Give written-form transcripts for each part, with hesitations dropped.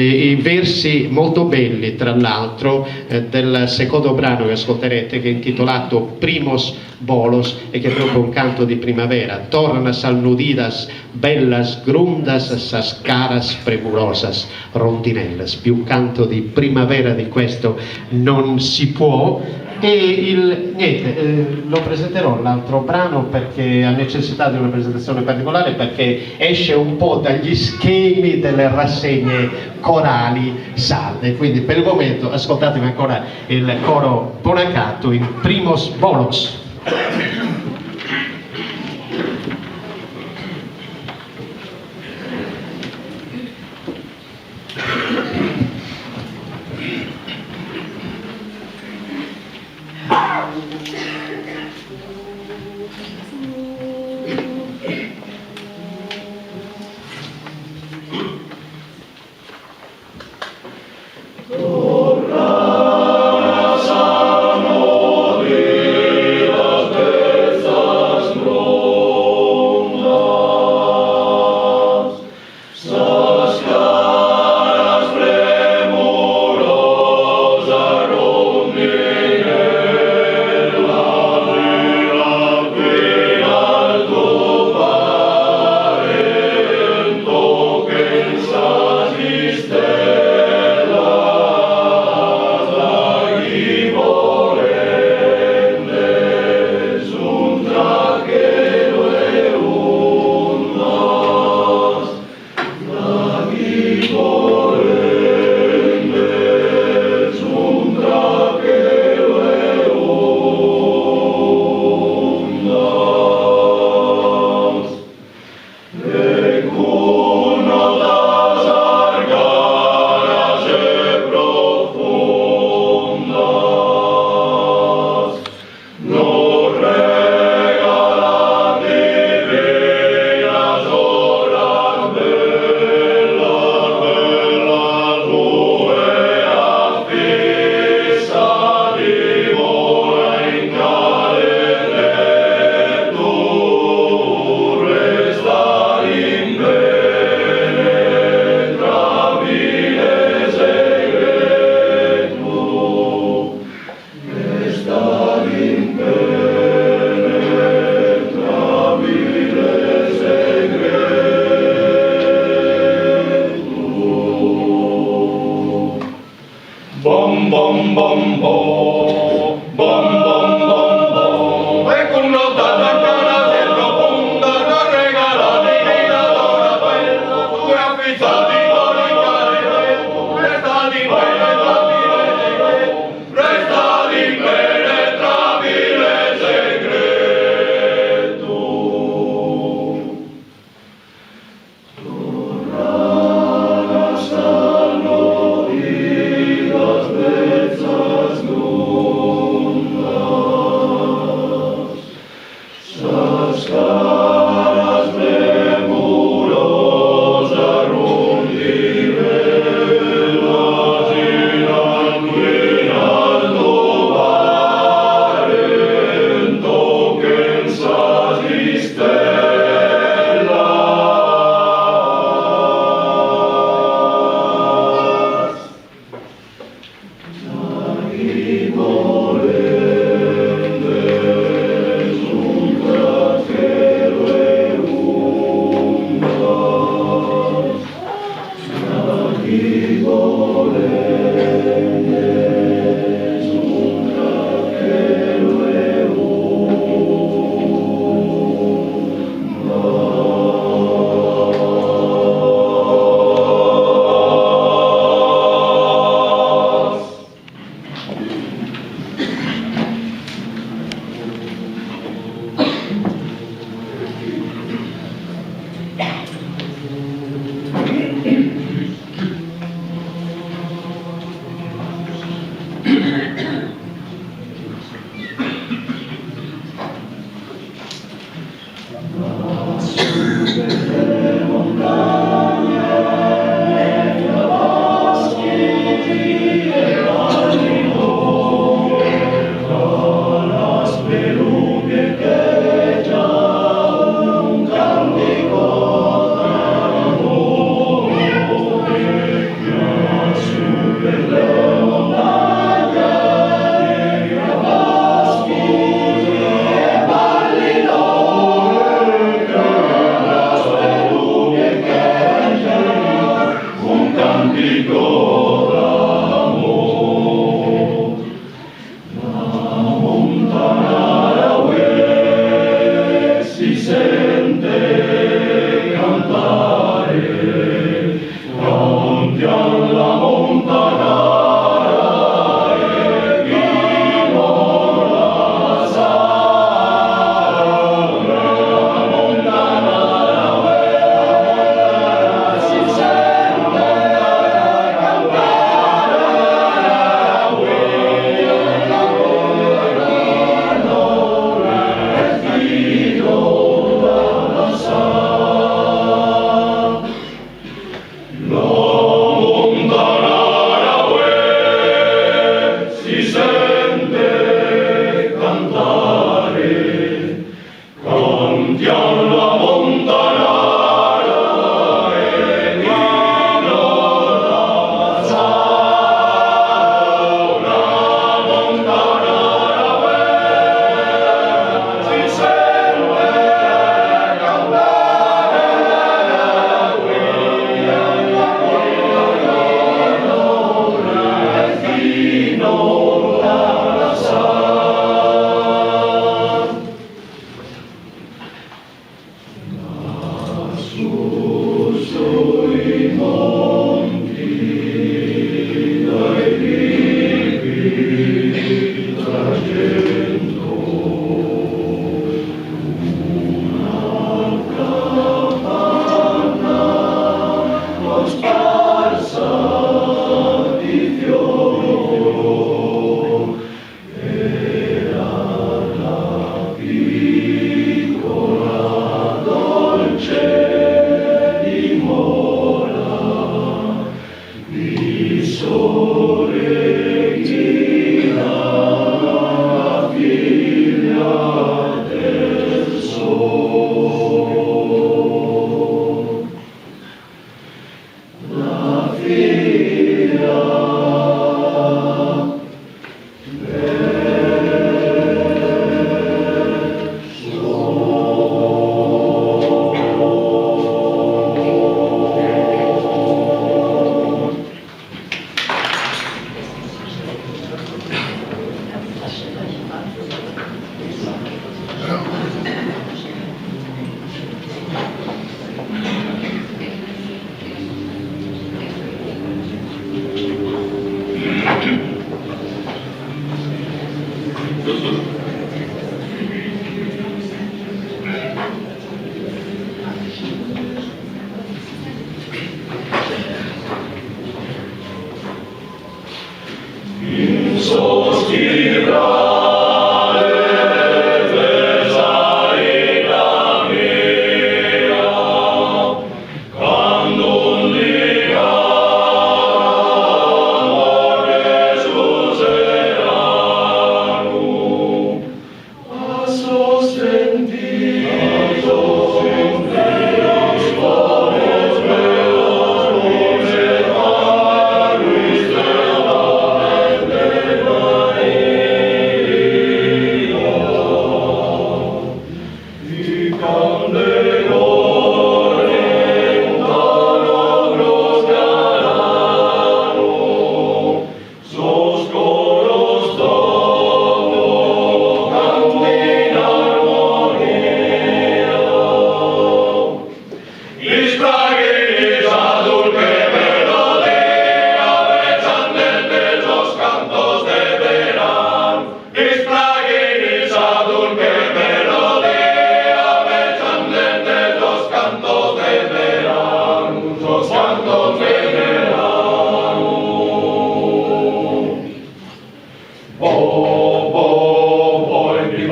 I versi molto belli, tra l'altro, del secondo brano che ascolterete, che è intitolato Primos Bolos e che è proprio un canto di primavera. Torran sas nodidas bellas grundas, sas caras premurosas rondinellas. Più canto di primavera di questo non si può. E il, niente, eh, lo presenterò l'altro brano perché ha necessità di una presentazione particolare perché esce un po' dagli schemi delle rassegne corali sarde. Quindi per il momento ascoltatevi ancora il coro Bonacato in Primos Bolos.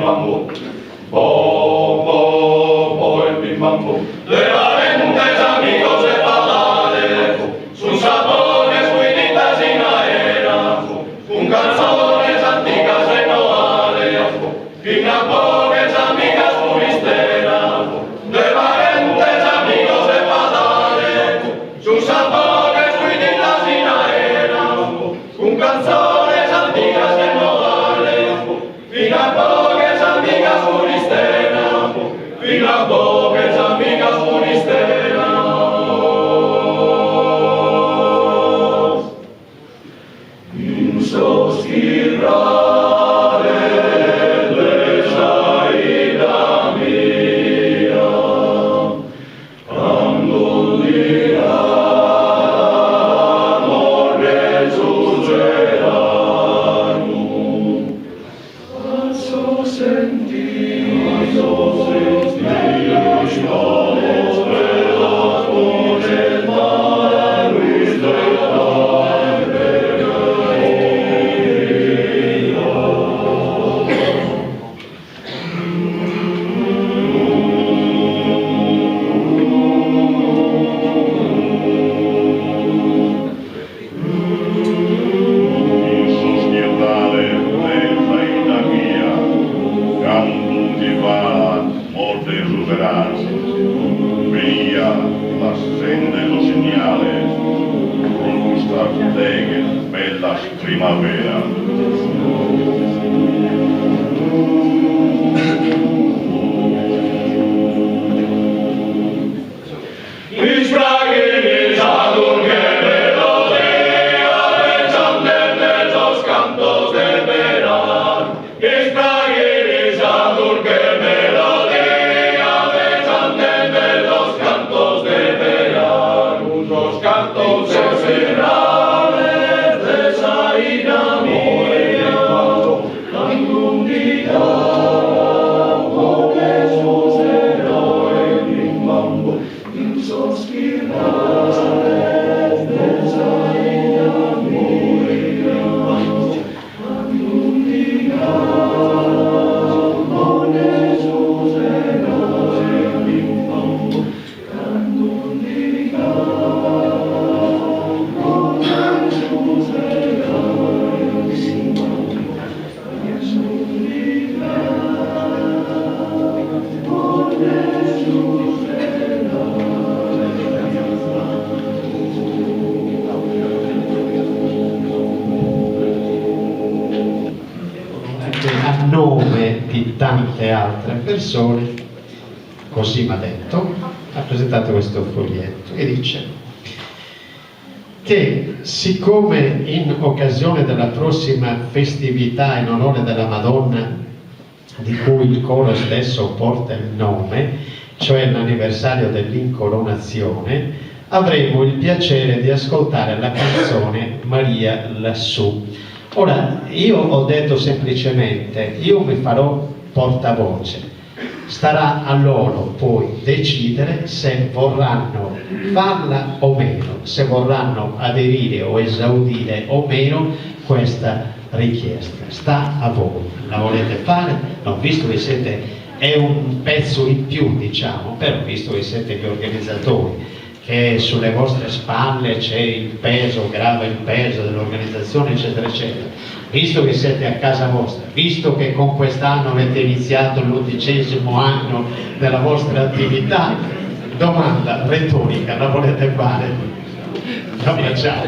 bim bam bum. Bo bo bo e bim bam bum. De parentes amigos e fadales sun sas boghes fuiditas in aera cun canzones antigas e noales fin'a boghes amigas furisteras de parentes amigos e fadales sun sas boghes fuiditas in aera cun canzones antigas e noales fin'a boghes amigas furisteras fin'a boghes amigas furisteras. In sos chirrales de sa 'idda mia cando 'undinada morrer su 'eranu. Azo sentidos bellas boghes In sos chirrales de sa 'idda mia, cando ti falat modde su 'eranu, benia lassende sos signales pro custas deghes bellas primaveras. Ispràghini sa durche melodia beciandende sos cantos de beranu Ispràghini sa durche melodia beciandende sos cantos de beranu Sos cantos de beranu de sa 'idda mia cando 'undinada morrer su 'eranu In sos chirrales de sa 'idda mia cando 'undinada morrer su 'eranu Cando 'undinada morrer su 'eranu Cando 'undinada morrer su 'eranu. A nome di tante altre persone, così m'ha detto, ha presentato questo foglietto e dice che siccome in occasione della prossima festività in onore della Madonna di cui il coro stesso porta il nome, cioè l'anniversario dell'incoronazione, avremo il piacere di ascoltare la canzone Maria lassù. Ora, io ho detto semplicemente, io mi farò portavoce, Starà a loro poi decidere se vorranno farla o meno, se vorranno aderire o esaudire o meno questa richiesta. Sta a voi, la volete fare? No, visto che siete, è un pezzo in più diciamo, però visto che siete gli organizzatori, che sulle vostre spalle c'è il peso, grava il peso dell'organizzazione, eccetera, eccetera, visto che siete a casa vostra, visto che con quest'anno avete iniziato l'11° anno della vostra attività, domanda retorica, la volete fare? La facciamo.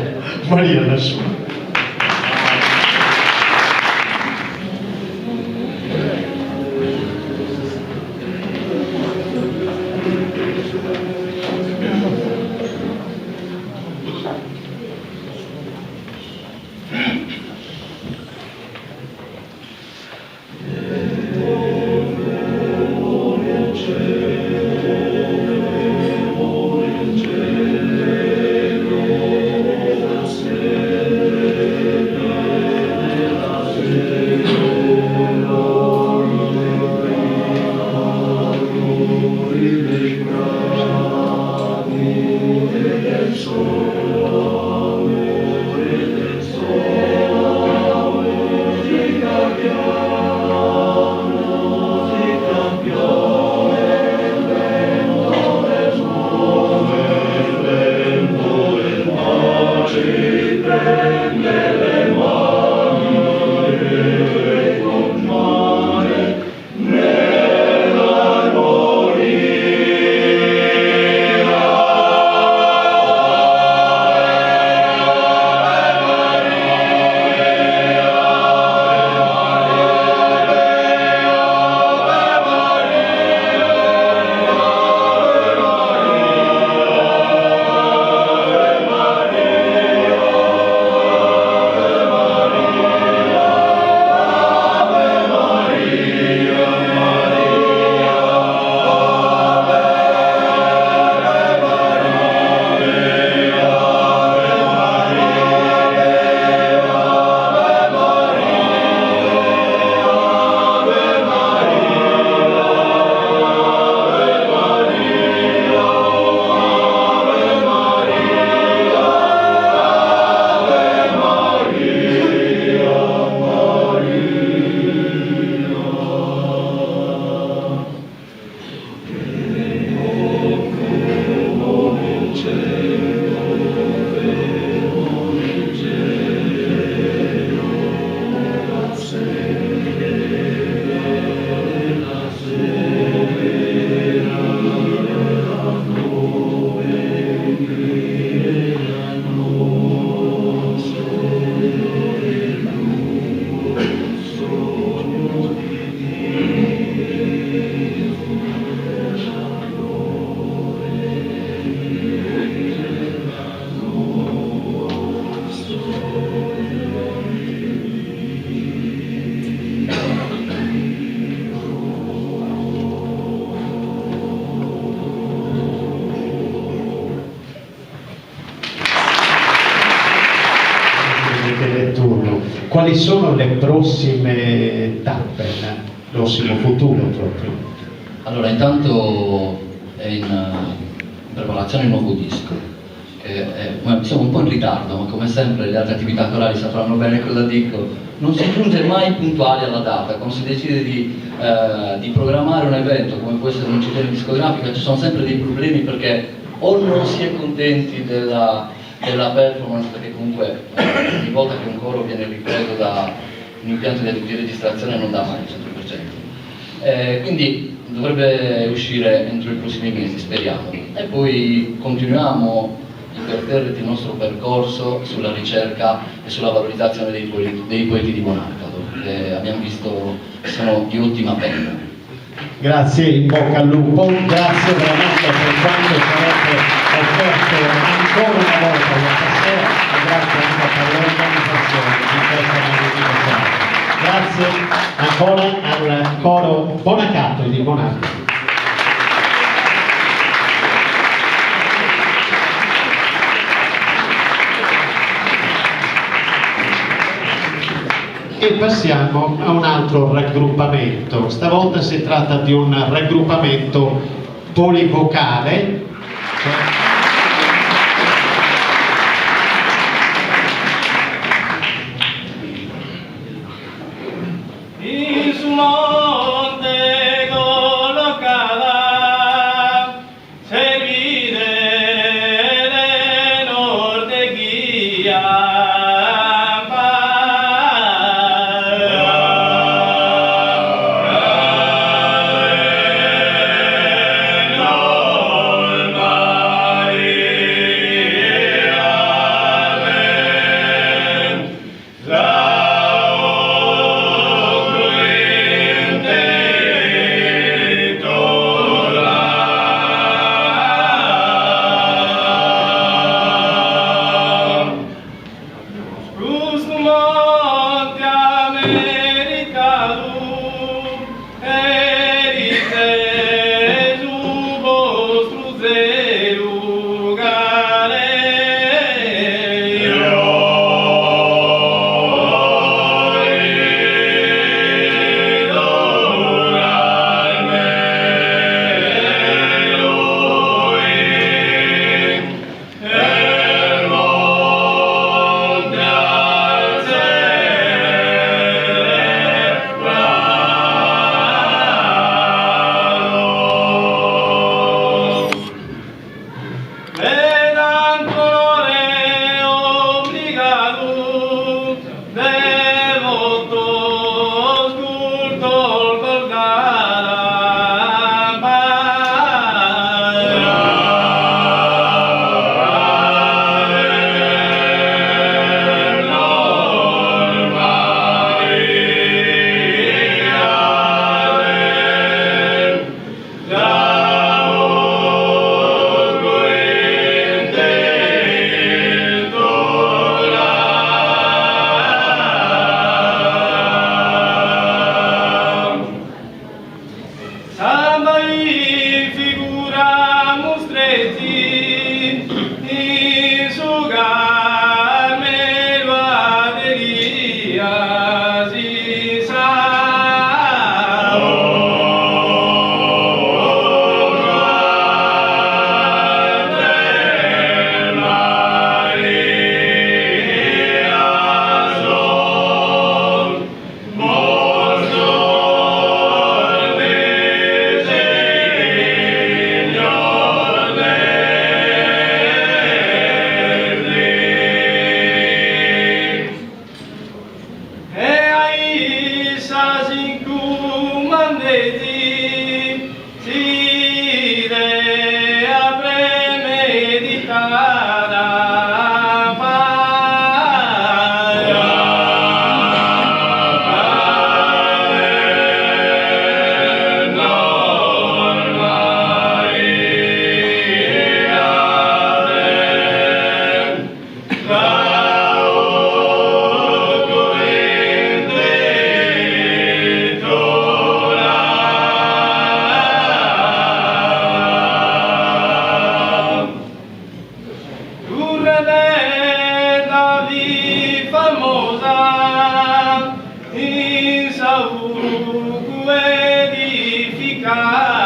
Maria lassù. Quali sono le prossime tappe, nel prossimo futuro proprio? Allora, intanto è in preparazione il nuovo disco, che è, siamo un po' in ritardo, ma come sempre le altre attività corali sapranno bene cosa dico, non si giunge mai puntuali alla data, quando si decide di, eh, di programmare un evento come può essere un'incisione discografica ci sono sempre dei problemi perché o non si è contenti della, della performance, perché comunque eh, ogni volta che un coro viene ripreso da un impianto di, di registrazione non dà mai il 100%. Eh, quindi dovrebbe uscire entro i prossimi mesi, speriamo. E poi continuiamo imperterriti il nostro percorso sulla ricerca e sulla valorizzazione dei poeti, dei poeti di Bonarcado, che abbiamo visto sono di ottima penna. Grazie, in bocca al lupo, grazie veramente per quanto ci avete offerto ancora una volta questa sera e grazie anche per l'organizzazione di questa magnifica serata. Grazie ancora al coro Bonacato di Bonarcado. E passiamo a un altro raggruppamento. Stavolta si tratta di un raggruppamento polivocale. In su monte collocada servide de norte guía. vita.